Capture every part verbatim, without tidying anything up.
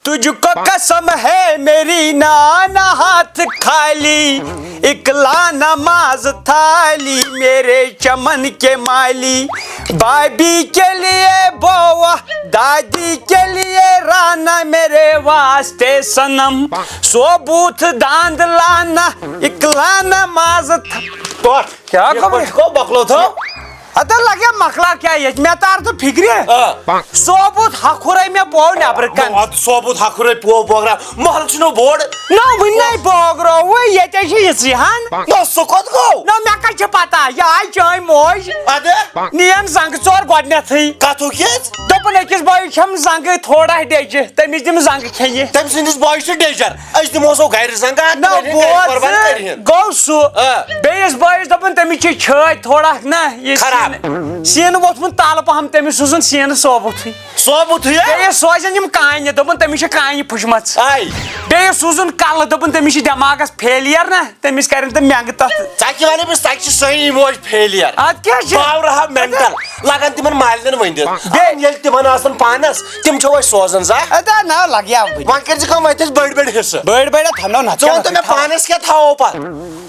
تجھ کو قسم ہے میری، نہ آنا ہاتھ خالی، اکلا نماز تھالی میرے چمن کے مالی۔ بابی کے لیے بوا، دادی کے لیے رانا، میرے واسطے صنم ثوبوت داند لانا، اکلا نماز تھا۔ پٹھ۔ کیٛاہ یہِ خبر؟ پٹھ کو مۄکلو تھو؟ اَدٕ لَگیا مۄکلاو کیٛاہ ییٚتہِ؟ مےٚ تَر تہٕ فِکرِ۔ آ۔ ثوبوت ہَکھُرے مےٚ پوو نٮ۪برٕ کَنہِ۔ نو، اَدٕ ثوبوت ہَکھُرے پوو بوگرا۔ محل چھُنہٕ بوٚڑ۔ نہ، وٕنہِ نَے بوگرووُے، ییٚتہِ چھِ یِژٕے ہَن۔ نہ، سُہ کوٚت گوٚو؟ نہ، مےٚ کَتہِ چھِ پَتہ؟ یہِ آیہِ چٲنۍ موج۔ اَدٕ؟ نِیَن زنٛگہٕ ژور گۄڈٕنٮ۪تھٕے۔ کَتھُک یہِ؟ دوٚپُن، أکِس بٲیِس چھَم زنٛگہٕ تھوڑا ڈیٚجہِ، تٔمِس دِم زنٛگہٕ کھیٚنہِ۔ تٔمۍ سٕنٛدِس بٲیِس چھُ ڈیٚجَر۔ أسۍ دِمو سو گرِ زنٛگہٕ اکھ نہ، تہٕ ؤرِتھ بوز گرِ قۄربان ژٕ، کٔرِتھ۔ گوٚو سُہ۔ آ۔ بیٚیِس بٲیِس دوٚپُن، تٔمِس چھِ چھٲتۍ تھوڑا اکھ نہ، یہِ خراب۔ سیٖنہٕ، سیٖنہٕ ووٚتھمُت تَلہٕ پَہَم، تٔمِس سوٗزُن سیٖنہٕ ثوبوٗتھٕے۔ ثوبوٗتھٕے ہا؟ بیٚیِس سوزن یِم کانہِ، دوٚپُن، تٔمِس چھِ کانہِ پھٕچمَژ۔ آے۔ بیٚیِس سوٗزُن کَلہٕ، دوٚپُن، تٔمِس چھِ دٮ۪ماغَس فیلیر نہ، تٔمِس کَرن تِم مٮ۪نٛگہٕ تَتھ۔ ژَکہِ وَنَے بہٕ، ژَکہِ چھِ صحیح موج فیلیر۔ اَدٕ کیٛاہ چھِ؟ باورٕ ہا مٮ۪نٹَل۔ لگان تِمن مالنٮ۪ن ؤنِتھ۔ بیٚیہِ ییٚلہِ تِمن آسن پانس، تِم چھِو أسۍ سوزان زا۔ اَدٕ نا لگہِ ہا وٕنہِ۔ وۄنۍ کٔرۍ زِ کٲم، وۄنۍ تھٲے زِ بٔڑۍ بٔڑۍ حصہٕ۔ بٔڑۍ بٔڑۍ ہا تھاونو نہ، ژٕ چلو ؤنۍ تو مےٚ تھاو۔ پانس کیٛاہ تھاوو پتہٕ؟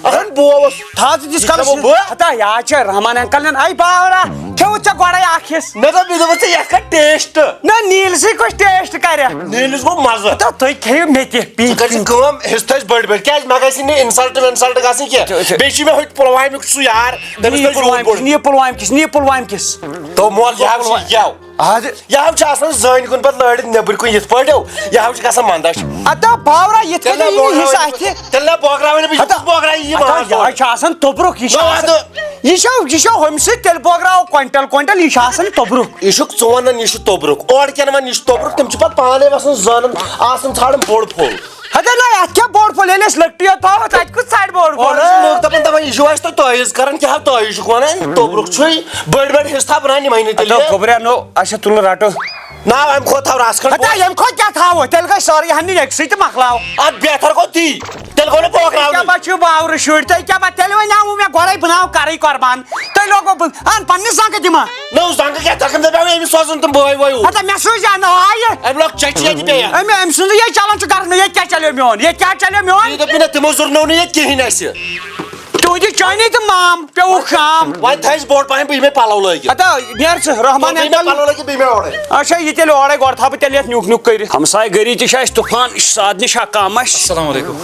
اَصٕل بوس۔ تھاو ژٕ تیٖتِس یہِ کالس کھٮ۪مو یہِ۔ بہٕ۔ ہتا یا چھِ رحمان انکل نٮ۪ن، اَے باورا، کھیوٚوُتھ ژےٚ گۄڈَے اکھ حصہٕ؟ مےٚ دوٚپ، مےٚ دوٚپُس ژےٚ یَتھ کَر ٹیسٹ۔ نہ نیٖلسٕے کُس ٹیسٹ کرِ؟ نیٖلِس گوٚو مزٕ۔ ہتا تُہۍ کھیٚیِو مےٚ تہِ، پی، ژٕ کٔرۍ زِ پی۔ کٲم، حصہٕ تھٲے زِ بٔڑۍ بٔڑۍ، کیٛازِ مےٚ گژھِ نہٕ insult وِنسلٹ گژھٕنۍ کینٛہہ۔ چلو، چلو۔ بیٚیہِ چھِ مےٚ ہُتہِ پُلوامِک سُہ یار، تٔمِس نیٖل تھٲے زِ زیوٗٹھ پُلوامہِ بوٚڑ۔ کِس، نیٖل پُلوامہِ کِس، نیٖل پُلوامہِ کِس۔ تو مول، یہِ ہاو چھُ یَو۔ اَدٕ۔ یہِ ہاو چھُ آسان زٲنۍ کُن پَتہٕ لٲرِتھ نیٚبٕرۍ کُن یِتھ پٲٹھۍ ہیوٗ۔ یہِ ہاو چھُ گژھان مَندَچھ۔ اَدٕ باورا یِتھ تیٚلہِ کٔنۍ نہ یی نہٕ حِصہٕ بٲگراوٕنۍ، اَتھِ۔ تیٚلہِ نہ بٲگراوٕنۍ بہٕ، یہِ ہتا، کُس بٲگراوِ یہِ ہتا، ماز یہِ حظ تورٕ؟ چھُ آسان توٚبرُک، یہِ چھُ نہ، آسان، اَدٕ۔ یہِ چھُ، یہِ چھُ ہُمہِ سۭتۍ تیٚلہِ بٲگراوو کویِنٹل، کویِنٹل، یہِ چھُ آسان توٚبرُک۔ یہِ چھُکھ ژٕ وَنان، یہِ چھُ توٚبرُک۔ اورٕ کٮ۪ن وَنان، یہِ چھُ توٚبرُک، تِم چھِ پَتہٕ پانَے وَسان زٲنَن، آسان ژھانڈان بوٚڑ پھوٚل۔ ہتا نہ، اَتھ کیٛاہ بوٚڑ پھوٚل؟ ییٚلہِ أسۍ لٔٹی یوت تھاوو، تَتہِ کُس ژھانڈِ بوٚڑ پھوٚل؟ اورٕ چھِ لُکھ دَپان، دَپان، یہِ چھُو اَسہِ تۄہہِ تٲویٖز کَران، کیٛاہ ہا تٲویٖز چھُکھ وَنان؟ توٚبرُک چھُے، بٔڑۍ بٔڑۍ حِصہٕ تھاو بَنان یِمَے نہٕ تیٚلہِ۔ ہتا گوٚبریا نو، اچھا، تُلہٕ رَٹو۔ نہ، اَمہِ کھۄتہٕ تھاو رَژھ کھنٛڈ ہتا، بوٚڑ۔ ییٚمہِ کھۄتہٕ کیٛاہ تھاوو؟ تیٚلہِ گٔے سٲرٕے ہَن نِنۍ أکسٕے تہٕ مۄکلاو۔ اَتھ بہتر گوٚو تی، تیٚلہِ گوٚو نہٕ بٲگراوُن۔ کیٛاہ پَتہٕ چھِو باورٕ شُرۍ؟ تُہۍ کیٛاہ پَتہٕ؟ تیٚلہِ وَنیٛاوُ مےٚ گۄڈَے، بہٕ ناو کَرٕے قۄربان۔ تُہۍ لوگو بہٕ اَن پنٛنہِ زنٛگہٕ دِمہٕ۔ نہ، زنٛگہٕ کیٛاہ، ژےٚ کَمہِ دۄہ پیوٚو أمِس سوزُن تِم بٲے وٲے اوٗرۍ؟ ہتا مےٚ سوٗزۍ ہا نہٕ آیہِ۔ اَمہِ لۄکچہِ چَچہِ ییٚتہِ بیٚیہِ۔ أمۍ، أمۍ سُنٛد یہِ چَلان چھُ گَرَس منٛز، ییٚتہِ کیٛاہ چَلیو میون؟ ییٚتہِ کیٛاہ چَلیو میون؟ یہِ دوٚپ مےٚ، تِمو زُرنوو نہٕ ییٚتہِ کِہیٖنۍ اَسہِ۔ تُہٕنٛدِ چٲنی تہٕ مام پیوٚوُکھ شام۔ وۄنۍ تھٲیِس بوٚڑ پَہَن بہٕ یِمَے پَلَو لٲگِتھ۔ ہتا، نیر ژٕ، رحمان بیٚیہِ مےٚ اَنکَل۔ پَلَو لٲگِتھ، بیٚیہِ مےٚ اورَے۔ اچھا، یہِ تیٚلہِ اورَے، گۄڈٕ تھاوٕ بہٕ تیٚلہِ یَتھ نیُک نیُک کٔرِتھ۔ ہمساے گٔری تہِ چھِ اَسہِ طوفان، یہِ چھُ سادنہِ شاہ کَم اَسہِ۔ السلام علیکم۔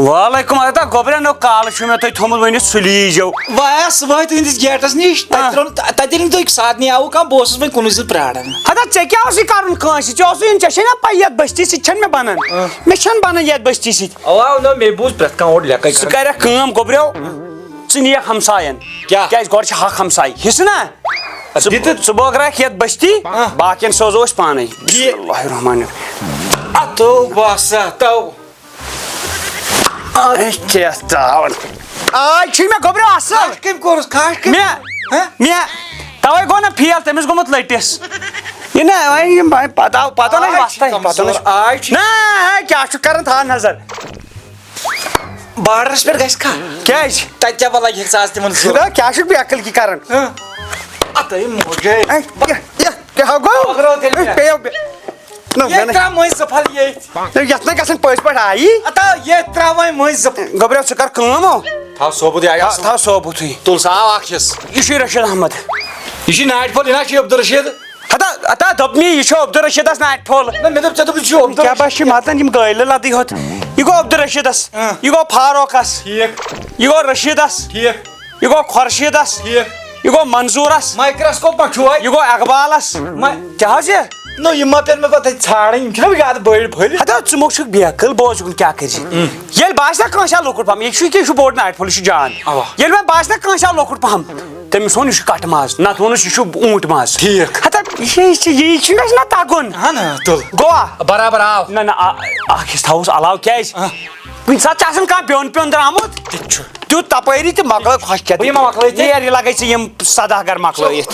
وعلیکم، ہتا گوٚبریا نو، کالہٕ چھُ مےٚ تۄہہِ تھوٚمُت ؤنِتھ سُلہِ ییٖزیو۔ وۄنۍ آس صُبحٲے تُہٕنٛدِس گیٹَس نِش، آ۔ تَتہِ ترٛوو نہٕ، تَتہِ ییٚلہِ نہٕ تُہۍ سادنہِ آوُکھ کانٛہہ، بہٕ اوسُس وۄنۍ کُنُے زوٚن پرٛاران۔ ہتا ژےٚ کیٛاہ اوسُے کَرُن کٲنٛسہِ؟ ژےٚ اوسُے یُن، ژےٚ چھے نا پَے یَتھ بٔستی سۭتۍ چھَنہٕ مےٚ بَنان۔ آ۔ مےٚ چھَنہٕ بَنان یَتھ بٔستی سۭتۍ۔ اَوا، اَوا، نہ، مےٚ بوٗز پرٛٮ۪تھ کانٛہہ اورٕ لیٚکھَے ژٕ کَران۔ کَرٮ۪کھ کٲم گوٚبریو، ژٕ نِیَکھ ہمساین۔ کیٛاہ؟ کیٛازِ گۄڈٕ چھِ حق ہمسایہِ۔ حِصہٕ نا؟ ژٕ دِتہٕ ژٕ بٲگراوکھ یَتھ بٔستی، آ۔ باقیَن سوزو أسۍ پانَے۔ یہِ بسم اللہ الرحمن الرحیم۔ اَتو باسا تو۔ اے، کیٛاہ ترٛاوان؟ آز چھُے مےٚ گوٚبریو اَصٕل۔ کھاش کٔمۍ کوٚرُس؟ کھاش کٔمۍ؟ مےٚ، ہہ؟ مےٚ۔ تَوَے گوٚو نہ فیل، تٔمِس گوٚمُت لٔٹِس۔ یہِ نہ، وۄنۍ یِم پَتہٕ آو، پَتہٕ نہ آز چھِ وَستَے، پَتہٕ کمزور، نہ۔ آز چھِ نہ، کیٛاہ چھُکھ کَران؟ تھاو نظر۔ بارڈرس پٮ۪ٹھ گژھِ کھا؟ کیٛازِ؟ تتہِ کیٛاہ بلاے ہیٚکہِ ژٕ آز تِمن ضروٗرت؟ خدا، کیٛاہ چھُکھ بے عقل کی کران؟ ہاں۔ اَتھ ہے موجے۔ اے، یہِ، یہِ، کیٛاہ گوٚو؟ پکڑو تیٚلہِ اے، مےٚ۔ پیٚیو بے-، نہ، ییٚتہِ مےٚ نہ۔ ترٛاو مٔنٛزۍ زٕ پھل ییٚتھۍ۔ ہے، یَتھ نہ گژھن پٔزۍ پٲٹھۍ آیی۔ اَتھ ہا ییٚتہِ ترٛاو وۄنۍ مٔنٛزۍ زٕ پھل۔ گوٚبریو، ژٕ کر کٲم ہو۔ تھاو ثوبوٗت، یہِ آیہِ تھاو، اَصٕل۔ تھاو ثوبوٗتھٕے۔ تُل سا، آو اکھ حصہٕ۔ یہِ چھُے رشیٖد احمد۔ یہِ چھُے ناٹہِ پھوٚل، یہِ نا چھُے عبدالرشیٖد۔ ہتا، ہتا دوٚپ مےٚ، یہِ چھُ عبدالرشیٖدس ناٹہِ پھوٚل۔ نہ، مےٚ دوٚپ، ژےٚ دوٚپُتھ، یہِ چھُ عبدالرشیٖد۔ کیٛاہ بس چھِ مطلب یِم گٲلۍ لدٕے ہوت۔ یہِ گوٚو عبدالرشیٖدس۔ اۭں۔ یہِ گوٚو فاروقس۔ ٹھیٖک۔ یہِ گوٚو رشیٖدس۔ ٹھیٖک۔ یہِ گوٚو خۄرشیٖدس۔ ٹھیٖک۔ یہِ گوٚو منظوٗرس۔ مایکراسکوپ ما چھُ وۄنۍ؟ یہِ گوٚو اقبالس۔ ما- کیٛاہ حظ یہِ؟ نو، یِم ما پیٚن مےٚ پتہٕ ژھانٛڈٕنۍ، یِم چھِنہ وۄنۍ زیادٕ بٔڑۍ پھٔلۍ۔ ہتا، ژٕ مۄکھ چھُکھ بے عقل، بوز یُکُن کیٛاہ کٔرۍ زِ۔ اۭں۔ ییٚلہِ باسہِ نا کٲنٛسہِ ہا لۄکُٹ پہم، یہِ چھُ، یہِ چھُ بوٚڑ ناٹہِ پھوٚل، یہِ چھُ جان۔ اوا۔ ییٚلہِ وۄنۍ باسہِ نا کٲنٛسہِ ہا لۄکُٹ پہم، تٔمِس ووٚن، یہِ چھُ کٹہٕ ماز، نتہٕ ووٚنُس، یہِ چھُ اوٗنٹۍ ماز۔ ٹھیٖک۔ ہتا، یہِ چھِ، یہِ چھُنہٕ اَسہِ نہ تَگُن۔ اہن، تُل۔ گوٚوا؟ برابر آو۔ نہ، نہ، آ-، اکھ حصہٕ تھاووس علاوٕ، کیٛازِ؟ آ۔ کُنہِ ساتہٕ چھُ آسان کانٛہہ بیوٚن پیوٚن درٛامُت۔ تہِ چھُ۔ تیُتھ تَپٲری تہٕ مۄکلٲو خۄش کھٮ۪تھ۔ بہٕ یہِ ما مۄکلٲے ژےٚ؟ یہِ لگے ژےٚ یِم سداہ گر مۄکلٲیِتھ۔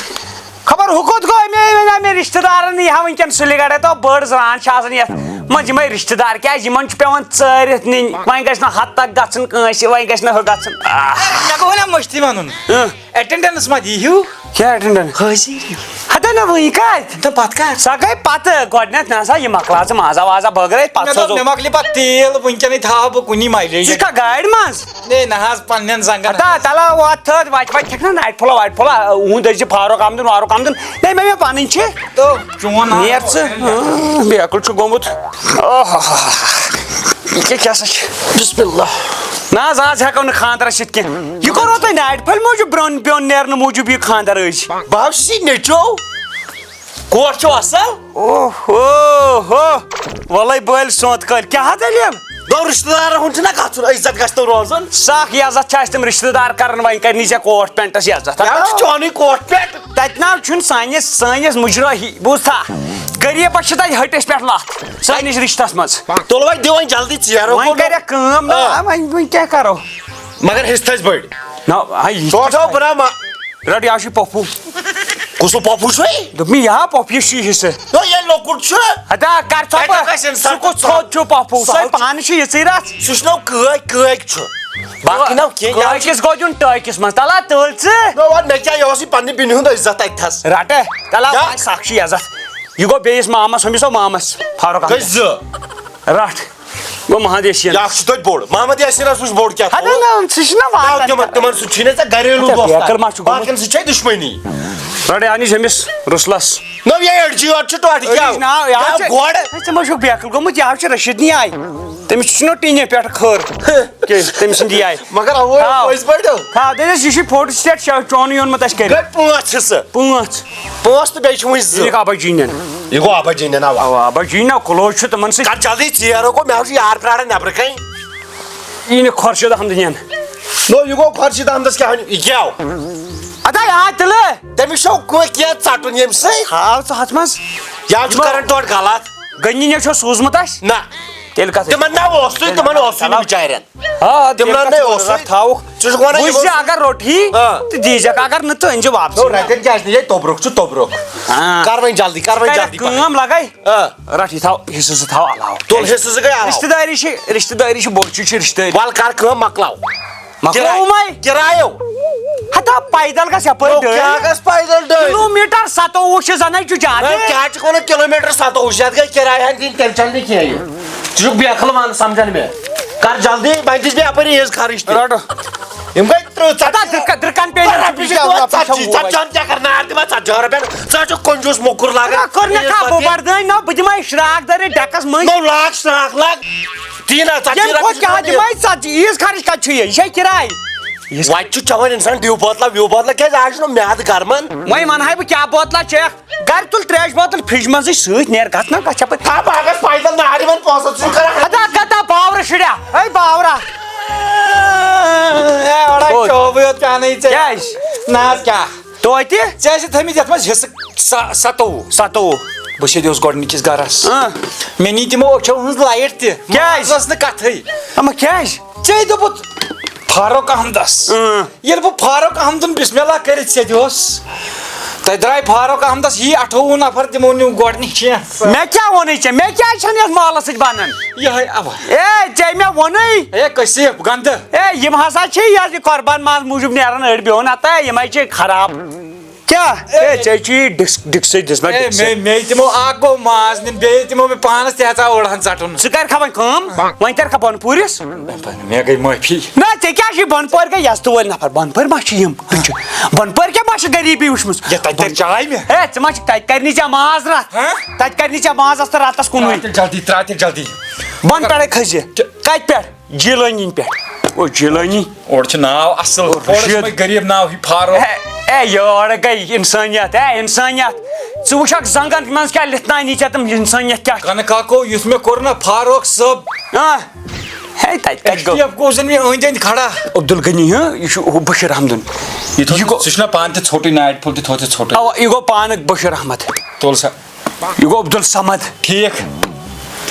خبر ہُہ کوٚت گوٚو؟ مےٚ وَنیٛاو مےٚ رِشتہٕ دارَن، یہِ ہا وٕنکٮ۪ن سُلہِ گڑے تو بٔڑ زران چھِ آسان یَتھ منٛز یِمَے رِشتہٕ دار، کیٛازِ یِمَن چھُ پٮ۪وان ژٲرِتھ نِنۍ۔ وۄنۍ گژھِ نہٕ ہَتھ تَک گژھُن کٲنٛسہِ، وۄنۍ گژھِ نہٕ ہُہ گژھُن۔ آہ۔ مےٚ گوٚو وَنیٛاو مٔشتٕے وَنُن۔ اۭں۔ اٹینڈنس ما دی ہیو؟ کیٛاہ اٹینڈنس؟ حٲضِر۔ ہتا نہ وٕنہِ کتہِ؟ تہٕ پتہٕ کر؟ سۄ گٔے پتہٕ، گۄڈٕنٮ۪تھ نہ سا یہِ مۄکلاو ژٕ مزہ وزہ بٲگرٲوِتھ، پتہٕ مےٚ دوٚپ، سوزو۔ مےٚ مۄکلہِ پتہٕ تیٖل، وٕنکیٚنٕے تھاوٕ بہٕ کُنی مایلیج۔ ژٕ چھُکھا گاڑِ منٛز؟ ہے نہ حظ، پننٮ۪ن زنٛگن۔ ہتا تلا وۄتھ تھٲد، وتہِ وتہِ کھٮ۪کھ نہ نایٹ پھولا وایٹ پھولا، اُہُنٛد ٲسۍ زِ فاروق احمدُن واروق احمدُن۔ نہ مےٚ، مےٚ پنٕنۍ چھِ۔ تو چون ناو نیر ژٕ۔ اۭں، بیکُل چھُ گوٚمُت۔ آہا۔ یہِ کیٛاہ، کیٛاہ سا چھِ؟ بسم اللہ۔ نہ حظ، آز ہٮ۪کو نہٕ خانٛدرس سۭتۍ کینٛہہ۔ یہِ کوٚروٕ تۄہہِ نایٹ پھلہِ موٗجوٗب برٛون پیوٚن نیرنہٕ موٗجوٗب یہِ خانٛدر أزۍ؟ بہٕ حظ چھُس یہِ نیٚچو۔ کوٹھ چھُو اصل؟ اوہ ہو ہو۔ وَلَے بٔلۍ سونٛتہٕ کٲلۍ۔ کیٛاہ ہا دٔلیٖل؟ دوٚپ رِشتہٕ دارن ہُنٛد چھُنہ گژھُن، عزت گژھِ تو روزُن۔ سَکھ عزت چھِ اَسہِ تِم رِشتہٕ دار کران، وۄنۍ کَرِ نہٕ ژےٚ کوٹھ پٮ۪نٛٹَس عزت۔ یہِ حظ چھُ چونُے کوٹھ پٮ۪نٛٹ۔ تَتہِ نہ حظ چھُنہٕ سانِس، سٲنِس مُجرٲہی، بوٗزتھا؟ غریٖبَس چھِ تَتہِ ۂٹِس پٮ۪ٹھ لَتھ سٲنِس رِشتَس منٛز۔ تُل وۄنۍ دِ وۄنۍ جلدی ژیر وۄنۍ ہو۔ کَرٮ۪کھ کٲم نہ، آ۔ وۄنۍ، وۄنۍ کیٛاہ کَرو؟ مگر حِصہٕ تھٲوِس بٔڑۍ۔ نہ، ہا، یہِ ٹوٹھ ہو برٛہما۔ رَٹ، یہِ حظ چھُ پۄپھوٗ۔ کُس ہیوٗ پۄپھوٗ چھُے؟ دوٚپمَے، یہِ ہا پۄپھٕ، یہِ چھُے حِصہٕ۔ نو، ییٚلہِ لۄکُٹ چھُ۔ اَدا کَر ژھۄپہٕ۔ تَتہِ کَتہِ آسہِ اِنسان؟ سُہ کُس ژھوٚٹ چھُ پۄپھوٗ؟ سُہ سُے حظ پانہٕ چھُ یِژٕے رَژھ۔ سُہ چھُنو کٲکۍ، کٲکۍ چھُ۔ باقٕے نو کینٛہہ، یہِ حظ چھُ کٲکِس گوٚو دیُن ٹٲکِس منٛز۔ تَلا تُل ژٕ۔ نو، وَن مےٚ کیٛاہ، یہِ اوسُے پننہِ بیٚنہِ ہُنٛد عزت اَتہِ تھَس۔ رَٹہٕ، تَلا کیٛاہ؟ وۄنۍ سَکھ چھُ عزت۔ یہِ گوٚو بیٚیِس مامَس، ہُمِس ہو مامَس، فاروق کٔژ احمد۔ زٕ؟ رَٹھ۔ گوٚو محمد یاسین۔ یہِ اکھ چھُ توتہِ بوٚڑ۔ محمد یاسینس وٕچھ بوٚڑ کیٛاہ ہَتہٕ تھوٚو۔ نہ، سُہ چھُنہ نہ، واتان۔ تِمن، تِمن سۭتۍ چھُے نہ ژےٚ گریلوٗ اچھا، دوستہ۔ بیکل ما چھُ گوٚمُت؟ باقین سۭتۍ چھے دُشمنی۔ رَٹھ، اَنِچ أمِس رُسلس۔ نہ، یہِ أڑجہِ یوت چھُ ٹۄٹھ، یہِ کیٛاہ؟ أڑِچ ناو، یہِ حظ ہے، چھُ، گۄڈٕ۔ ہے، ژٕ ما چھُکھ بیکل گوٚمُت؟ یہِ حظ چھُ رشیٖد نِیاے۔ تٔمِس چھُنہ ٹیٖنہِ پٮ۪ٹھ خٲر۔ کیٛازِ؟ تٔمۍ سٕنٛدِ یایہِ۔ مگر اَوَے تھاو۔ پٔزۍ پٲٹھۍ۔ تھاو، دٔپِس، یہِ چھُے فوٹو سٹیٹ شا-، چون یون مہٕ تَس کٔرِتھ۔ گٔے پانٛژھ حصہٕ۔ پانٛژھ۔ پانٛژھ تہٕ بیٚیہِ چھِ وٕنہِ زٕ۔ یہِ لیکھ ابا جی نٮ۪ن۔ یہِ گوٚو ابا جی نٮ۪ن، اَوا۔ اَوا، ابا جی نٮ۪ن، کُلوز چھُ تِمن سۭتۍ۔ کر جلدی ژیر، ہو گوٚو، مےٚ حظ چھُ یار پرٛاران نٮ۪برٕ کَنۍ۔ یہِ نہٕ خۄرشیٖد احمد نٮ۪ن۔ نو، یہِ گوٚو خۄرشیٖد احمدس کیٛاہ وَنہِ؟ یہِ کیٛاہ؟ ادا، یہِ آے تِلہٕ۔ تٔمِس چھُو کُ-، کینٛہہ ژَٹُن ییٚمہِ سۭتۍ۔ تھاو ژٕ ہَتھ منٛز۔ یا چھُ یِمو کران تورٕ غلط۔ گٔنی نے چھو سوٗزمُت اَسہِ؟ نہ۔ تیٚلہِ کَتھ؟ تِمن نہ اوسُے، تِمن اوسُے نہٕ بِچارٮ۪ن۔ آ، تِمن تیٚلہِ نہ کَتھ اوسُے۔ ژٕ چھُکھ وَنان وٕچھ یِمن زِ اگر روٚٹھی آ۔ تہٕ دیٖزٮ۪کھ، اگر نہٕ تہٕ أنۍزِ واپسٕے۔ نو، رَٹٮ۪ن کیٛازِ نہٕ؟ یے توٚبرُک چھُ توٚبرُک۔ آ۔ کر وۄنۍ جلدی، کر وۄنۍ کَرٮ۪کھ جلدی پَہَن۔ کٲم لَگَے۔ آ۔ رَٹھ یہِ تھاو، حِصہٕ زٕ تھاو علاوٕ۔ تُل حِصہٕ زٕ گٔے علاوٕ۔ رِشتہٕ دٲری چھِ، رِشتہٕ دٲری چھِ بوٚڑ چیٖز چھِ رِشتہٕ دٲری۔ وَلہٕ کر کٲم، مۄکلاو۔ مۄکلووُمَے۔ کِرایہِ۔ کِرایو۔ ہتا پیدل گژھ یپٲرۍ نو، ڈٲلۍ۔ کیٛاہ گژھ پیدل ڈٲلۍ؟ کِلوٗمیٖٹر ستووُہ چھِ زَنَے چھُ زیادٕ۔ نو، کیٛاہ چھُکھ وَنان کِلوٗمیٖٹر ستووُہ چھِ؟ یَتھ گٔے کِراے ہَن دِنۍ، تیٚلہِ چَلہِ نہٕ کینٛہہ یہِ۔ ژٕ چھُکھ بیکھل وَنان، سَمجھان مےٚ۔ کر جلدی، وۄنۍ دِژ مےٚ یَپٲرۍ عیٖز خرٕچ تہِ۔ رَٹو۔ یِم گٔے ترٕٛہ، ژَتجی۔ ہتا درکن، درکن پیٚیہِ نہٕ، رۄپیہِ ژٕ چھُکھ دِوان ژَتجی، ژَتجی۔ ژَتجی ہَن کیٛاہ کَرٕ نار دِوان، ژَتجی ہَن رۄپیَن؟ ژٕ حظ چھُکھ کنجوٗس موٚکُر لاگان۔ ہتا کٔر مےٚ عیٖز کَتھ بہٕ پَتہٕ۔ بردٲنۍ؟ نہ، بہٕ دِمَے شراکھ دٲرِتھ ڈٮ۪کَس مٔنٛزۍ۔ نو لاکھ شراکھ لاگ۔ تی نہ، ژَتجی ییٚمہِ رۄپیہِ کھۄتہٕ چھُکھ کیٛاہ دِوان۔ دِمے ژَتجی؟ عیٖز خرٕچ کَتہِ چھُ یہِ؟ یہِ چھا کِراے؟ وۄنۍ چھُ چٮ۪وان اِنسان ڈیو بوتلہ، ویو بوتلہ، کیٛازِ آز چھُنہٕ میادٕ گرمان؟ وۄنۍ وَنہٕ ہاے بہٕ کیٛاہ بوتلہ چٮ۪کھ؟ گرِ تُل ترٛیش بوتل فرجہِ منٛزٕے سۭتۍ، نیر گژھ نا، گژھ یپٲرۍ۔ ہا، بہٕ اگر پیدل نارِ وَن پونٛسَس ژٕ چھُکھ کران۔ ہتا گتا پاورٕ شُریا، ہے پاورا۔ اے، وڑا کوٚت؟ چوبہٕ یوت پیٛانٕے ژےٚ۔ کیٛازِ؟ نہ حظ کیٛاہ؟ توتہِ؟ ژےٚ ٲسِتھ تھٲمٕتۍ یَتھ منٛز حصہٕ سَ-، سَتووُہ۔ سَتووُہ۔ بہٕ چھُس گۄڈٕنِکِس گرس۔ اۭں۔ مےٚ نی تِمو أچھو ہٕنٛز لایٹ تہِ۔ کیٛازِ؟ مازَس نہٕ کَتھٕے۔ اما کیٛازِ؟ ژےٚ دوٚپُتھ فاروق احمدس۔ اۭں۔ ییٚلہِ بہٕ فاروق احمدُن بسم اللہ کٔرِتھ سیٚدِ اوس، تَتہِ درٛاے فاروق احمدس یی اَٹھووُہ نفر، تِمو نیوٗ گۄڈٕنِکۍ کینٛہہ۔ مےٚ کیٛاہ ووٚنُے ژےٚ؟ مےٚ کیٛازِ چھَنہٕ یَتھ مالَس سۭتۍ بَنان؟ یِہوٚے اَوا۔ اے، ژےٚ مےٚ ووٚنُے۔ اے، کثیف، گنٛدٕ۔ اے، یِم ہسا چھِ یہِ قۄربان ماز موٗجوٗب نیران أڑۍ بیوٚن، ہتا یِمَے چھِ خراب۔ کیٛاہ؟ اے، اے، ژےٚ چھُے ڈِسک، ڈِکسٕے دِژمَے اے، ڈِکسٕے۔ مے، مے تِمو اکھ گوٚو ماز نیُن، بیٚیہِ تِمو مےٚ پانَس تہِ ہیژاو أڑہَن ژَٹُن۔ ژٕ کَرکھا وۄنۍ کٲم؟ وۄنۍ تَرکھا بۄنہٕ پوٗرِس؟ مےٚ گٔے معٲفی۔ نہ، ژےٚ کیٛاہ چھُے بۄنہٕ پورِ گٔے یَزتہٕ وٲلۍ نفر؟ بۄنہٕ پورِ ما چھِ یِم؟ بۄنہٕ پورِ کیٛاہ ما چھِ غریٖبی وٕچھمٕژ؟ یہِ تَتہِ تَرِ چاے مےٚ؟ ہے، ژٕ ما چھِکھ تَتہِ کَرِ نہٕ ژےٚ ماز رَتھ؟ ہہ؟ تَتہِ کَرِ نہٕ ژےٚ مازَس تہٕ رَتَس کُنُے۔ ترٛاو تیٚلہِ جلدی، ترٛاو تیٚلہِ جلدی۔ بۄنہٕ پٮ۪ٹھَے کھٔسہِ۔ کہِ- کَتہِ پٮ۪ٹھ؟ جیٖلٲنی پٮ۪ٹھ۔ او جیٖلٲنی۔ اورٕ چھُ ناو اَصٕل۔ او اورٕ چھُ رشیٖد۔ یِمَے غریٖب ناو ہی فاروق۔ ہے، ہے، یورٕ گٔے اِنسٲنیت، ہے، اِنسٲنیت۔ ژٕ وٕچھکھ زنٛگن منٛز کیٛاہ لِتھناونی ژےٚ تِم اِنسٲنیت کیٛاہ چھِ۔ کَنہٕ کاکو، یُس مےٚ کوٚر نہ فاروق صٲب۔ آ، ہے، تَتہِ کَتہِ گوٚو؟ ایس ٹی ایف گوٚو زَن مےٚ أنٛدۍ أنٛدۍ کھڑا۔ عبدالغنی، ہہ، یہِ چھُ ہُہ بشیٖر احمدُن۔ یہِ تھوٚو یہِ ژےٚ، گوٚو، ژٕ چھُنہ پانہٕ تہِ ژھوٚٹُے نایٹ پھوٚل تہِ تھوٚو ژےٚ ژھوٚٹُے۔ اَوا، یہِ گوٚو پانہٕ بشیٖر احمد۔ تُل سا۔ یہِ گوٚو عبدالصمد۔ ٹھیٖک۔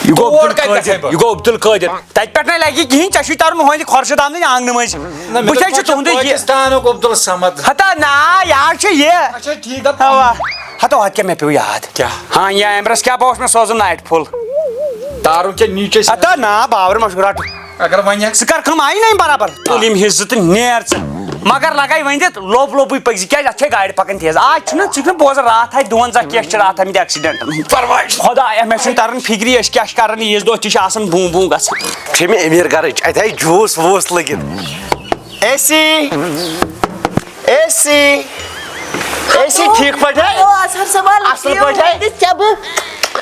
یہِ گوٚو تور کَتہِ گژھٕ عبدالقٲدِر، بہٕ؟ یہِ گوٚو عبدالقٲدِر۔ تَتہِ پٮ۪ٹھ نَے لَگہِ کِہیٖنۍ، ژےٚ چھُے تَرُن ہُہَنٛدِ خۄرشیٖد احمدٕنۍ آنٛگنہٕ مٔنٛزۍ۔ نہ، مےٚ بہٕ دوٚپ، کیٛازِ چھُ وۄنۍ چھُ تُہُنٛدُے یہِ؟ پٲکِستانُک عبدالصمد۔ ہتا نا، یہِ حظ چھُ یہِ۔ اچھا، ٹھیٖک، دَپ۔ اَوا۔ ہتا، اَتھ کیٛاہ مےٚ پیوٚو یاد؟ کیٛاہ؟ ہاں، یہِ ایمبرَس کیٛاہ بہٕ اوس مےٚ سوزُن نایٹ فُل۔ تارُن کیٛاہ نیٖچے؟ ہتا نا، باورٕ ما چھُ رَٹُن۔ اگر وۄنۍ ژٕ کر کٲم، آیی نہ یِم برابر؟ تُل یِم حصہٕ تہٕ نیر ژٕ۔ مگر لگے ؤنِتھ لوٚب لوٚبُے پٔکۍ زِ، کیٛازِ اَتھ چھے گاڑِ پَکان تیز۔ آز چھُنہ، ژٕ چھُکھ نہٕ بوزان، راتھ آے دۄن زَن کیس چھِ راتھ آمٕتۍ accident۔ پرواے چھُنہٕ۔ خۄدایا، مےٚ چھُنہٕ تَران فِکری أسۍ کیٛاہ چھِ کَران عیٖذ دۄہ تہِ چھِ آسان بوٗم بوٗم گژھان۔ چھِ مےٚ أمیٖر گَرٕچ، اَتہِ آے juice ووٗس لٔگِتھ۔ A C, A C, A C, ٹھیٖک پٲٹھۍ ہے؟ ہیلو، اظہر صٲب، وعلیکم اَصٕل السلام۔ پٲٹھۍ ہے؟ ییٚتہِ کیٛاہ بہٕ؟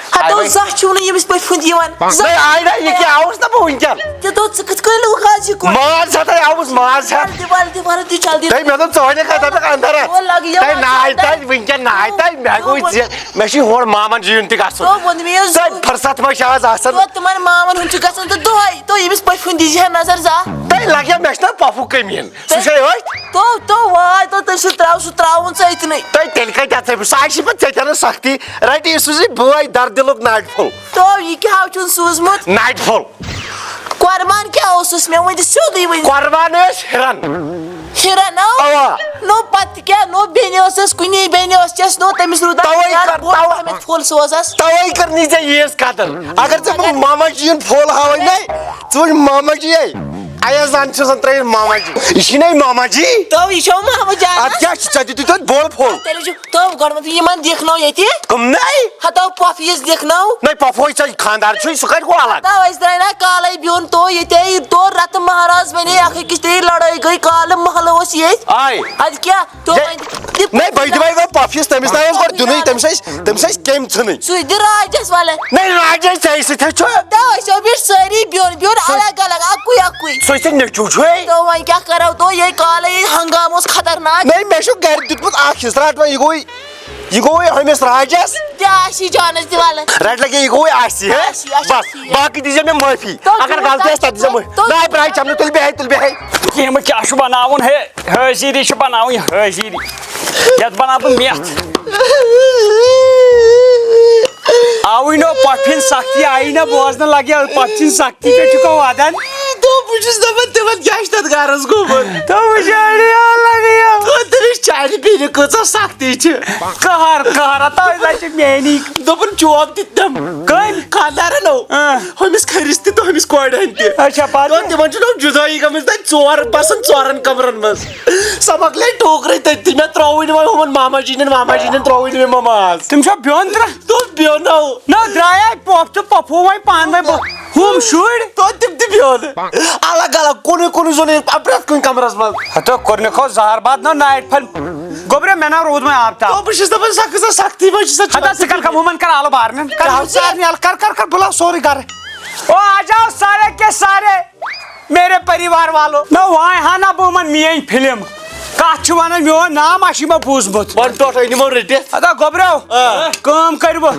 ہَتو آے وۄنۍ۔ زانٛہہ چھُو نہٕ ییٚمِس پٔتھۍ کُن یِوان۔ نہ، زانٛہہ آے نہ، یہِ کیٛاہ آوُس نہ بہٕ وٕنکٮ۪ن؟ تہِ دوٚپ، ژٕ کِتھ کٔنۍ لوٚگ آز یہِ کُن؟ ماز ہٮ۪تھَے آوُس، ماز ہٮ۪تھ۔ وَلہٕ دِ، وَلہٕ دِ، وَلہٕ دِ، جلدی۔ تَے مےٚ دوٚپ، ژٕ وَنے کَتھ دَپَکھ اَندَر اَژ۔ وۄنۍ لَگہِ یہِ تَے وۄنۍ ناے اَندَر۔ تَے وٕنکٮ۪ن ناے تَے، مےٚ گوٚو وۄنۍ زِ-، مےٚ چھُے ہورٕ مامَن جِیُن تہِ گژھُن۔ وۄنۍ ووٚن مےٚ یہِ تَے زُو۔ فرصت ما چھِ آز آسان؟ وۄنۍ تِمَن مامَن ہُنٛد چھُ گژھُن تہٕ دۄہَے، تو ییٚمِس پٔتھۍ کُن دیٖزِ ہا نظر زانٛہہ۔ تَے لَگہِ ہا مےٚ چھُنہ پَفُک کٔمی۔ سُہ چھے أتھۍ؟ تو، تو، واے، تو، تٔمۍ سُنٛد ترٛاو، سُہ ترٛاوُن ژٕ أتنٕے۔ تۄہہِ تیٚلہِ کَتہِ اَژَے بہٕ؟ سُہ آسہِ پَتہٕ ژےٚ تہِ اَنان سَختی۔ رَٹہِ یہِ سوٗزِ بٲے دَردِلُک ناٹہِ پھوٚل۔ تو، یہِ کیٛاہ ہاو چھُن سوٗزمُت؟ ناٹہِ پھوٚل۔ قۄربان کیٛاہ اوسُس مےٚ؟ ؤنۍ دِ سیوٚدُے ؤنۍ۔ قۄربان ٲسۍ ہِرَن۔ ہِرَن، اَوا۔ اَوا۔ نو، پَتہٕ کیٛاہ؟ نو، بیٚنہِ ٲسٕس، کُنی بیٚنہِ ٲسٕس، نو، تَمِس روٗد اَتھ تَوَے یار کٔر، بوٚڑ تَوَے۔ پَہمَتھ پھوٚل سوزَس۔ تَوَے کٔر نہٕ ژےٚ ییٖژ قدر۔ اگر ژےٚ بہٕ مگر ماما جی یُن پھوٚل ہاوَے نَے، ژٕ وٕچھ ماما جی یے۔ ایازان چھُ آسان ترٲیِتھ ماما جی۔ یہِ چھُے نَے ماما جی؟ تو یہِ چھو ماما جان۔ اَتھ کیٛاہ چھُ؟ ژےٚ دِتُے توتہِ بول پھوٚل۔ تیٚلہِ چھُ تو گۄڈٕ ؤنۍ تو یِمن دیکھ نو ییٚتہِ۔ کٕم نَے؟ ہتو پۄپھ یِژھ دیکھ نو۔ نَے پۄپھوے ژےٚ خانٛدار چھُے، سُہ کَتہِ گوٚو الگ؟ ہتو أسۍ درٛاے نا کالے بیوٚن تو ییٚتے تو رتہٕ مہراز ونے اکھ أکِس تہِ لڑٲے گٔے کالہٕ محلہٕ اوس ییٚتہِ۔ آے۔ اَدٕ کیٛاہ؟ تو ہے، وۄنۍ تہِ نَے، بہٕ دِمَے وۄنۍ پۄپھِس، تٔمِس نہ اوس گۄڈٕ دیُنُے، تٔمِس ٲسۍ، تٔمِس ٲسۍ کیٚمۍ ژھٕنٕنۍ۔ سُہ دِ راجس والے۔ نَے، راجے ژےٚ سۭتۍ ہے چھُ۔ تو أسۍ ٲسۍ بیٖٹھ سٲری بیوٚن بیوٚن سُہ الگ الگ، اَکُے اَکُے۔ سُہ چھُ نیٚچوٗ چھُے۔ تو وۄنۍ کیٛاہ کرو؟ تو یہِ کالے یہِ ہنگامہٕ اوس خطرناک۔ نَے، مےٚ چھُ گرِ دیُتمُت اکھ حصہٕ، رٹ وۄنۍ، یہِ گوٚو، یہِ گوٚو ہُمِس راجس۔ تہِ آسی جانس تہِ والے۔ رٹ لگے، یہِ گوٚو آسی، ہے؟ آسی، آسی، بس، آسی۔ باقٕے دیٖزیو مےٚ معٲفی۔ تو اگر غلطی آسہِ، تَتھ دیٖزیو معٲفی۔ تو نہ، برایہِ چمنہٕ تُلہِ بیٚہے، تُلہِ بیٚہے۔ یہِ مےٚ کیٛاہ چھُ بناوُن، ہے؟ حٲضیٖری چھِ بناوٕنۍ، حٲضیٖری۔ یَتھ بناو بہٕ میٚتھ۔ آوٕے نہٕ پۄپھِ ہِنٛز سختی، آیی نہٕ بوزنہٕ لگہِ، پۄپھِ ہِنٛز سختی پٮ۪ٹھ چھُکھ ودان۔ تو بہٕ چھُس دَپان، تِمن کیٛاہ چھُ تَتھ گرس گوٚمُت؟ تو وٕچھ، اَڑِ آو لگہِ یَتھ۔ تو تٔمِس چانہِ بیٚنہِ کۭژاہ سختی چھِ۔ قہر، قہر، ہتا أسۍ چھِ میٛٲنی۔ دوٚپُن، چوب دِتۍ تٔمۍ۔ کٔمۍ؟ خانٛدارن۔ اۭں۔ ہُمِس کھٔرِس تہِ تہٕ ہُمِس کورِ ہٕنٛدۍ تہِ۔ اچھا، پتہٕ؟ دوٚپ، تِمن چھُ نوٚو جُدٲیی گٔمٕژ، تَتہِ ژور بسان ژورن کمرن منٛز۔ سۄ مۄکلے ٹوکرٕے تٔتھی، مےٚ ترٛووٕے نہٕ وۄنۍ ہُمن ماما جی نٮ۪ن، ماما جی نٮ۪ن ترٛووٕے نہٕ مےٚ مماز۔ تِم چھا بیوٚن ترٛ-؟ دوٚپ، بیوٚن نو۔ نہ، درٛایے پۄپھ تہٕ پۄپھوٗ وۄنۍ پانہٕ وۄنۍ بہٕ۔ ہُم شُرۍ؟ دوٚپ، تِم تہِ بیوٚن۔ الگ الگ، کُنُے کُنُے زوٚن، پرٛٮ۪تھ کُنہِ کمرس منٛز۔ ہتو کوٚرنکھ ہو زہر باد نو نایٹ پھل۔ گوٚبریا، مےٚ نہ روٗد وۄنۍ آب تاپھ۔ دوٚپ، بہٕ چھُس دپان، سۄ کۭژاہ سختی منٛز چھِ سۄ۔ ہتا ژٕ کر کم ہُمن کر آلہٕ بارنٮ۪ن۔ کر کیٛاہ ہُم ژارنہِ آلہٕ، کر، کر، کر، بُلاو سورُے گرٕ۔ او آ جاؤ سارے کے سارے میرے پریوار والو۔ نہ وۄنۍ ہا نہ بہٕ یِمن میٲنۍ فلم۔ کتھ چھِ ونان میون نام آسہِ مےٚ بوٗزمُت۔ وۄنۍ ٹوٹھ أنۍ یِمو رٔٹِتھ۔ ہتا گوٚبرو، آ۔ کٲم کٔرِو۔ آ۔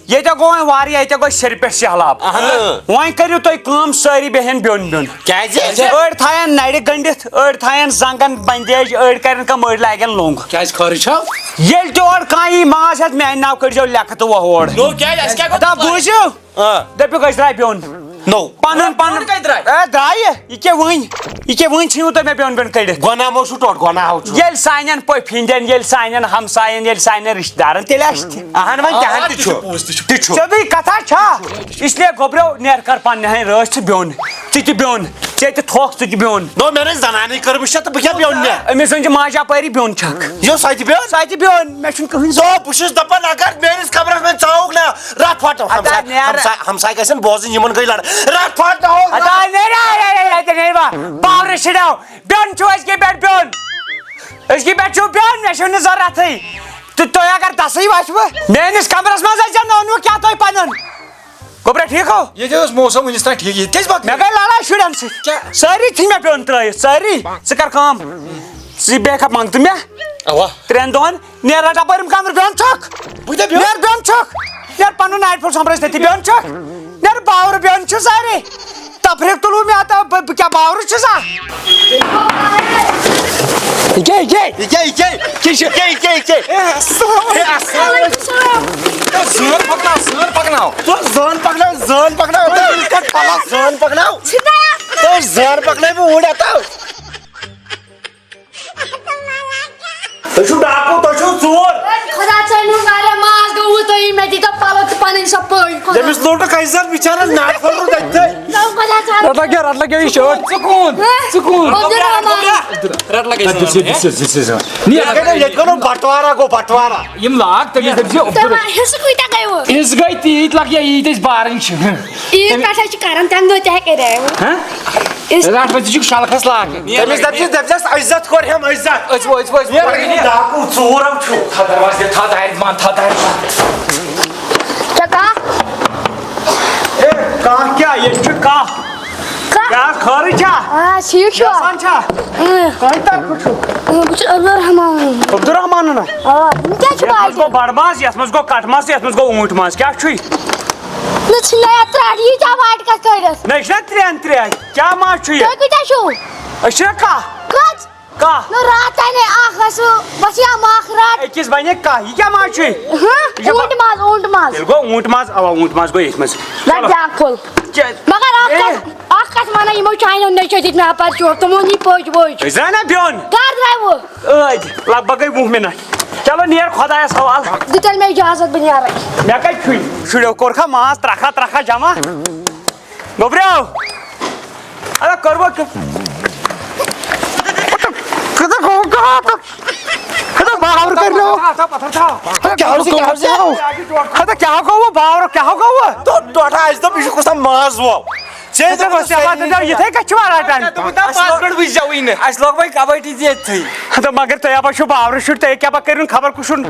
ییٚتہِ گوٚو وۄنۍ واریاہ، ییٚتہِ گوٚو سِرِ پٮ۪ٹھ سہلاب۔ اہن۔ وۄنۍ کٔرِو تُہۍ کٲم، سٲری بیٚہن بیوٚن بیوٚن۔ کیٛازِ؟ أڑۍ تھاین نرِ گٔنڈِتھ، أڑۍ تھاین زنگن بندیج، أڑۍ کرن کٲم، أڑۍ لاگن لوٚنگ۔ کیٛازِ خٲرٕے چھا؟ ییٚلہِ تہِ اورٕ کانٛہہ یی ماز ہٮ۪تھ، میانہِ ناوٕ کٔرۍزیو لیکھٕ تہٕ وۄہ اور۔ نو کیٛازِ؟ اَسہِ کیٛاہ گوٚو؟ ہتا بوٗزِو۔ آ۔ دپیُک أسۍ درٛاے بیوٚن۔ نو۔ پنُن، پنُن۔ کَتھ درٛاے؟ اے، درٛایہِ۔ یہِ کیٛاہ وٕنۍ؟ یہِ کیٛاہ وٕنۍ ژھٕنِو تۄہہِ مےٚ بیوٚن بیوٚن کٔڑِتھ؟ گۄناہ مو چھُ ٹوٹھ، گۄناہ ہو چھُ۔ ییٚلہِ سانٮ۪ن پٔپھۍ ہِنٛدٮ۪ن، ییٚلہِ سانٮ۪ن ہمساین، ییٚلہِ سانٮ۪ن رِشتہٕ دارن، تیٚلہِ آسہِ تہِ۔ اہن وۄنۍ آ، تِہنٛد تہِ تہِ چھُ۔ چھُ پوٚز، تہِ چھُ۔ تہِ چھُ۔ سیوٚدُے کتھا چھا؟ اس لیے گوٚبریو، نیر کر پننہِ ہنٛدِ رٲچھ ژٕ بیوٚن۔ ژٕ تہِ بیوٚن۔ ژےٚ تہِ تھوٚکھ، ژٕ تہِ بیوٚن۔ نو، مےٚ نَے زنانے کٔرمٕژ چھےٚ تہٕ بہٕ کیٛاہ بیوٚن مےٚ؟ أمِس زَن چھِ ماجہِ اپٲری بیوٚن چھکھ۔ یہِ سۄ تہِ بیوٚن؟ سۄ تہِ بیوٚن۔ مےٚ چھُنہٕ کٕہٕنۍ سُہ، بہٕ چھُس دَپان، اگر میٲنِس کمرس منٛز ژاوُکھ نا، رَٹھ پھاٹھ۔ ادا ہمساے، نیر۔ ہمساے، ہمساے گژھن بوزٕنۍ، یِمن گٔے لڑٲے۔ رَٹھ پھاٹھ نہ ہو۔ ادا نیر، اے، اے، اے، اے، تہِ نیر با۔ باورٕ شِڑیو۔ بیوٚن چھُ أزکہِ پٮ۪ٹھ بیوٚن۔ أزکہِ پٮ۪ٹھ چھُو بیوٚن، مےٚ چھُو نہٕ ضروٗرتھٕے۔ تہٕ تُہۍ اگر دَسٕے وَسوٕ، میٲنِس کمرس منٛز ٲسۍ زن نوٚو نوٚو کیٛاہ تُہۍ پنُن؟ گوٚبرا، ٹھیٖک ہو؟ ییٚتہِ اوس موسم وُنِس تام ٹھیٖک، ییٚتہِ کیٛازِ وۄتھ؟ مےٚ گٔے لڑٲے شُرٮ۪ن سۭتۍ۔ کیٛاہ؟ سٲری ژھٕنۍ مےٚ بیوٚن ترٲیِتھ، سٲری۔ ژٕ کر کٲم، ژٕ بیٚہہ کھا منٛگتہٕ مےٚ۔ اوا۔ ترٛٮ۪ن دۄہن نیر رٹا پٲرِم کمرٕ بیوٚن چھکھ۔ بہٕ تہِ بیوٚن۔ نیر بیوٚن چھکھ۔ نیر پنُن نایٹ پھوٚل سۄمبرٲیِتھ تٔتی بیوٚن چھکھ۔ نیر باورٕ بیوٚن چھِ سٲری۔ تفریٖق تُلوٕ مےٚ، تہٕ بہٕ، بہٕ کیٛاہ باورٕ چھُسا؟ یہِ کیٛاہ، یہِ کیٛاہ؟ یہِ کیٛاہ، یہِ کیٛاہ؟ کیٛاہ چھُ؟ یہِ کیٛاہ، یہِ کیٛاہ، یہِ کیٛاہ؟ ہے، السلام علیکم۔ ہے، السلام علیکم۔ ہے، زٲن پکناو، زٲن پکناو۔ ژٕ زٲن پکناو، زٲن پکناو۔ ژٕ کتھ پلس زٲن پکناو۔ ژٕ زٲن پکناو، بہٕ اوٗرۍ ہتاو۔ تُہۍ چھِو ڈاکو، تُہۍ چھِو ژوٗر۔ خدا ژٲنِو واریاہ ماز گوٚوٕ تۄہہِ، مےٚ دیٖتو پَلو تہٕ پَنٕنۍ سۄ پٔہۍ۔ خدا۔ تٔمِس لوٚٹ نہٕ کَتہِ زَن بِچارَس ناٹہِ پھوٚل روٗد اَتہِ تہٕ۔ تَو پَتہٕ رٹ لگیا، رٹ لگیا یہِ شٲٹ۔ ژٕ کون؟ ژٕ کون؟ عبدالرحمان۔ رٹ لگے۔ ییٚتہِ گوٚو، ییٚتہِ گوٚو بٹوارا، گوٚو بٹوارا۔ یِم لاگ تٔمِس دٔپۍ زِ عبدالرحمان۔ تٔمۍ حصہٕ کۭتیٛاہ گٔیوٕ؟ حصہٕ گٔے تیٖتۍ لَگ یا ییٖتۍ أسۍ بارٕنۍ چھِ۔ عیٖد پٮ۪ٹھ حظ چھِ کران، تَمہِ دۄہ تہِ ہَے کَریوٕ۔ ہہ؟ رٹ پَتہٕ ژٕ چھُکھ شلخَس لاگان۔ تٔمِس دَپہِ زِ، دَپہِ زٮ۪س، عزت کوٚر ہٮ۪م عزت۔ أسۍ وٲتۍ، أسۍ وٲتۍ۔ یہِ ڈاکوٗ ژوٗر ہم چھُ۔ تھاو دروازٕ دِتھ، تھاو دارِ بنٛد، تھاو دارِ بنٛد۔ ژےٚ کانٛہہ؟ اے، کانٛہہ کیٛاہ؟ ییٚتہِ چھُ کانٛہہ۔ کانٛہہ؟ کیٛاہ خٲرٕے چھا؟ آ، ٹھیٖک چھُ۔ یَژھان چھا؟ اۭں۔ کَمہِ طرفہٕ چھُ؟ اۭں، بہٕ چھُس عبدالرحمان۔ عبدالرحمانُن ہا؟ آ، یِم کیٛاہ چھِ یَتھ منٛز باقٕے؟ گوٚو بَڑٕ ماز، یَتھ منٛز گوٚو کَٹہٕ ماز تہٕ یَتھ منٛز گوٚو اوٗنٛٹۍ ماز۔ کیٛاہ چھُے؟ نہ چھِ نہ یَتھ ترٛٹھ، یہِ کیٛاہ واٹہِ کَتھ کٔرِتھ؟ نہ، یہِ چھُنہ ترٛٮ۪ن ترٛٹھ۔ کیٛاہ ماز چھُ یہِ؟ تُہۍ کۭتیٛاہ چھِو؟ أسۍ چھِنہ کَہہ۔ کٔژ؟ کَہہ۔ نہ، راتھ تانۍ اکھ ٲسوٕ، بس یا مکھ رٹ۔ أکِس بنہِ کَہہ۔ یہِ کیٛاہ ماز چھُے؟ ہاں؟ یہِ چھُ اوٗنٛٹ ماز، اوٗنٛٹ ماز۔ تیٚلہِ گوٚو اوٗنٛٹ ماز، اوا، اوٗنٛٹ ماز گوٚو ییٚتھۍ منٛز۔ رٹ چلو۔ بیٛاکھ پھوٚل۔ چے-، مگر اکھ اے۔ کتھ، اکھ کتھ ونان، یِمو چانیو نیٚچو دِتۍ مےٚ اپٲرۍ چوب، تِمو نی پٔج ؤج۔ أسۍ درٛاے نا بیوٚن؟ کر درٛاے وۄنۍ؟ ٲدۍ، لگ بگ گٔے وُہ منٹ۔ چلو نیر خۄدایس حوال۔ دِ تیٚلہِ مےٚ اجازت، بہٕ نیرے۔ مےٚ کتہِ چھُے؟ شُریو کوٚرکھا ماز ترکھا ترکھا جمع؟ گوٚبریو! اَدا کٔروا کہِ-، کۭژاہ گوٚو کَتھ؟ ہَتا باور کٔرِو۔ ہَتا کیٛاہ اوس یہِ، کیٛاہ اوس یہِ؟ ہَتا کیٛاہ گوٚو باور، کیٛاہ گوٚو؟ تو ٹوٹھا اَسہِ دوٚپ، یہِ چھُ کُس تام ماز وول۔ ژےٚ ژےٚ دوٚپُتھ دوٚپُتھ ژےٚ واتہٕ دَو یِتھَے کٔنۍ چھِ وَران ٹَن۔ دوٚپُن دَپ پانٛژھ مِنٹ وٕچھ زٮ۪وٕے نہٕ۔ اَسہِ لوگ وۄنۍ کبٲڈی تہِ ییٚتھٕے۔ ہَتا مگر تُہۍ ہَپا چھِو باورٕ شُرۍ، تُہۍ کیٛاہ پَتہٕ کٔرِو خبر کُس چھُن۔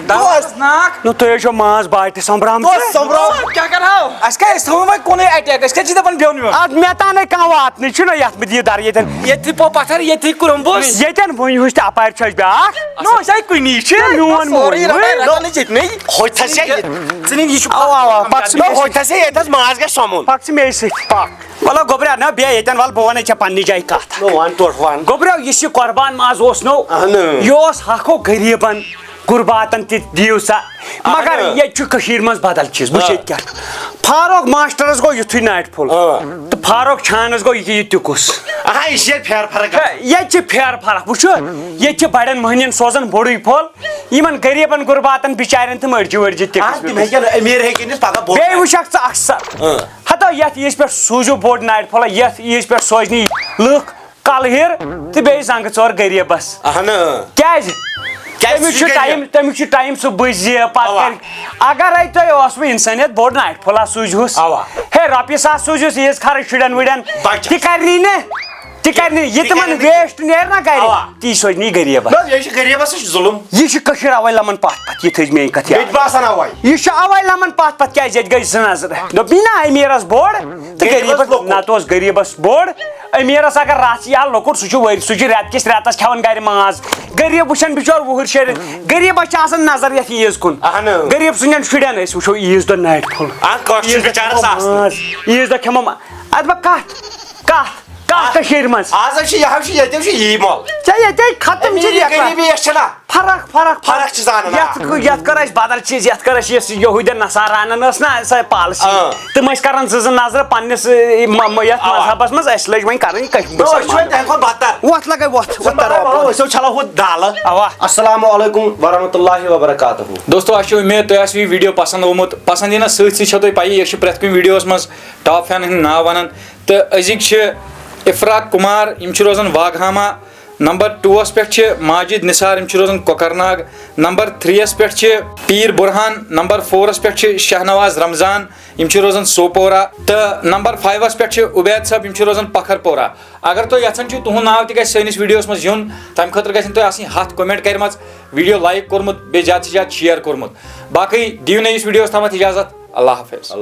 دوٚپُس ناکھ۔ نہ، تُہۍ حظ چھو ماز باٹہِ سۄمبرامژٕ۔ تو سۄمبراو۔ کیٛاہ کَرہاو؟ اَسہِ کیٛاہ، أسۍ تھاوو وۄنۍ کُنُے اَٹیک، أسۍ کیٛاہ چھِ دَپان بیوٚن ویوٚن؟ اَدٕ مےٚ تام نَے کانٛہہ واتنٕے چھُنہ یَتھ منٛز یہِ دَر ییٚتٮ۪ن۔ ییٚتہِ پوٚو پَتھر، ییٚتہِ کُرُمبُس۔ ییٚتٮ۪ن وۄنۍ ہُش تہٕ اَپارِ چھُ اَسہِ بیٛاکھ۔ نہ، أسۍ آے کُنی چھِ۔ نہ، میون سورُے مول۔ رَٹان، رَٹان أسۍ ییٚتہِ نٕے۔ ہوٚتہِ تھَس چھےٚ ییٚتہِ۔ ژٕ نِن، یہِ چھُ اَوا، اَوا، پَکھ ژٕ نہ، مےٚ ہوٚتہِ تھَس چھےٚ ییٚتہِ حظ ماز گژھِ سۄمُن۔ پَکھ ژٕ مے سۭتۍ۔ پَکھ۔ وَلہٕ گوٚبریا، نہ بیٚہہ ییٚتٮ۪ن، وَلہٕ بہٕ وَنَے ژےٚ پنٛنہِ جایہِ کَتھ۔ نہ، وَن ٹوٹھ وَن۔ گوٚبریا، یُس یہِ قۄربان ماز اوس نو، اَہَنہٕ۔ یہِ اوس حقو غریٖبَن، غُرباتَن تہِ دِیِو سا۔ اَہَنہٕ۔ مگر ییٚتہِ چھُ کٔشیٖرِ منٛز بدل چیٖز، وٕچھ آ۔ ییٚتہِ کیٛاہ چھُ۔ فاروق ماسٹرَس گوٚو یُتھُے ناٹہِ پھوٚل۔ آ۔ تہٕ فاروق چھانَس گوٚو یہِ، یہِ تہِ کُس۔ اَہَن، یہِ چھِ ییٚتہِ پھیرٕ فرق گژھان۔ ییٚتہِ چھِ پھیرٕ فرق، وٕچھو، ییٚتہِ چھِ بَڑٮ۪ن مٔہنِوٮ۪ن سوزان بوٚڑُے پھوٚل، یِمَن غریٖبَن غُرباتَن بِچارٮ۪ن تہٕ مٔرجہِ ؤرجہِ تہِ اَہَن، تِم ہٮ۪کن أمیٖر ہیٚکہِ أنِتھ پَگاہ بوٚڑ۔ بیٚیہِ وٕچھَکھ ژٕ اَکثر۔ اۭں۔ ہتو یتھ عیٖز پٮ۪ٹھ سوٗزِو بوٚڑ ناٹہِ پھوٚلہ، یتھ عیٖز پٮ۪ٹھ سوزنی لُکھ کلہٕ ہیٖر تہٕ بیٚیہِ زنگہٕ ژور غریٖبس۔ اہن۔ کیازِ؟ کیازِ تٔمِس چھُ چھُ غریٖب؟ ٹایم، تٔمِس چھُ ٹایم سُہ بُزِ پتہٕ اوا۔ کرِ۔ اگرے تۄہہِ اوسوٕ انسٲنیت بوٚڑ ناٹہِ پھوٚلہ سوٗزہوس۔ اوا۔ ہے رۄپیہِ ساس سوٗزہوس عیٖز خرٕچ شُرٮ۪ن وُرٮ۪ن۔ بچس۔ تہِ کرنی نہٕ، تہِ کرنی۔ یہِ تہِ تِمن کرنی۔ ویسٹ نیرِ نا گرِ، اوا۔ تی سوزنی غریٖبس۔ نہ، یہِ چھُ غریٖبس، سُہ چھُ ظُلُم۔ یہِ چھِ کٔشیٖر اوے لمن پتھ پتھ، یہِ تھٲیِو میٲنۍ کتھ یاد۔ مےٚ تہِ باسان اوے۔ یہِ چھُ اوے لمن پتھ پتھ، کیازِ ییٚتہِ گٔے زٕ نظرٕ۔ دوٚپ مےٚ نا، امیٖرس بوٚڑ تہٕ غریٖبس غریٖبس لۄکُٹ۔ نتہٕ اوس غریٖبس بوٚڑ۔ امیٖرس اگر رژھ یا لۄکُٹ، سُہ چھُ ؤرۍ، سُہ چھُ رٮ۪تہٕ کِس رٮ۪تس کھٮ۪وان گرِ ماز۔ غریٖب وٕچھان بِچور وُہٕرۍ شیٚرِتھ، غریٖبس چھِ آسان نظر یتھ عیٖز کُن۔ اہنہٕ۔ غریٖب سٕنٛدٮ۪ن شُرٮ۪ن أسۍ وٕچھو عیٖز دۄہ ناٹہِ پھوٚل۔ اکھ کٲشُر عیٖز دۄہ بِچارس کھٮ۪مو آسنہٕ۔ ماز، عیٖز دۄہ کھٮ۪مو ما-، ادٕ بہٕ کتھ، کتھ کٔشیٖرِ منٛز؟ آز حظ چھِ یہِ حظ چھِ ییٚتہِ حظ چھِ یی مۄل۔ ژےٚ ییٚتے ختم چھِ امیٖری لیکھان۔ غریٖبی یۄس چھےٚ نا، فرق، فرق، فرق چھِ زانان، آ۔ یتھ، یتھ کٔر اَسہِ بدل چیٖز، یتھ کٔر اَسہِ یۄس یہوٗدٮ۪ن نصارانن ٲس نا سۄ پالسی، آ۔ تِم ٲسۍ کران زٕ زٕ نظرٕ پننِس، ٲ، م-، م-، یتھ اوا۔ مذہبس منٛز، اَسہِ لٔج وۄنۍ کرٕنۍ کٔش-، نہ، أسۍ چھِ وۄنۍ تمہِ کھۄتہٕ بدتر۔ وۄتھ لگے وۄتھ، وۄتھ تر وۄتھ۔ أسۍ چھَو چھلان ہُہ دالہٕ۔ اوا۔ السلام علیکم ورحمۃ اللہ وبرکاتہ۔ دوستو، اَسہِ چھِ اُمید تۄہہِ آسہِ یہِ video پسند آمُت۔ پسند یِنس سۭتۍ سۭتۍ چھو تۄہہِ پَیی، أسۍ چھِ پرٛٮ۪تھ کُنہِ videoس منٛز top fan ہٕنٛدۍ ناو ونان۔ تہٕ أزِکۍ چھِ افراق کمار، یِم چھِ روزان واگہاما۔ نمبر ٹوٗوَس پٮ۪ٹھ چھِ ماجد نثار، یِم چھِ روزان کۄکرناگ۔ نمبر تھرٛیٖیَس پٮ۪ٹھ چھِ پیٖر برہان۔ نمبر فورَس پٮ۪ٹھ چھِ شاہنواز رمضان، یِم چھِ روزان سوپورہ۔ تہٕ نمبر فایِوَس پٮ۪ٹھ چھِ عبید صٲب، یِم چھِ روزان پکھرپورہ۔ اگر تُہۍ یژھان چھِو تُہُنٛد ناو تہِ گژھِ سٲنِس videoس منٛز یُن، تَمہِ خٲطرٕ گژھن تۄہہِ آسٕنۍ ہَتھ comment کٔرمٕژ، video like کوٚرمُت، بیٚیہِ زیادٕ سے زیادٕ share کوٚرمُت۔ باقٕے دِیِو نٔیِس videoس تامَتھ اجازت۔ اللہ حافظ۔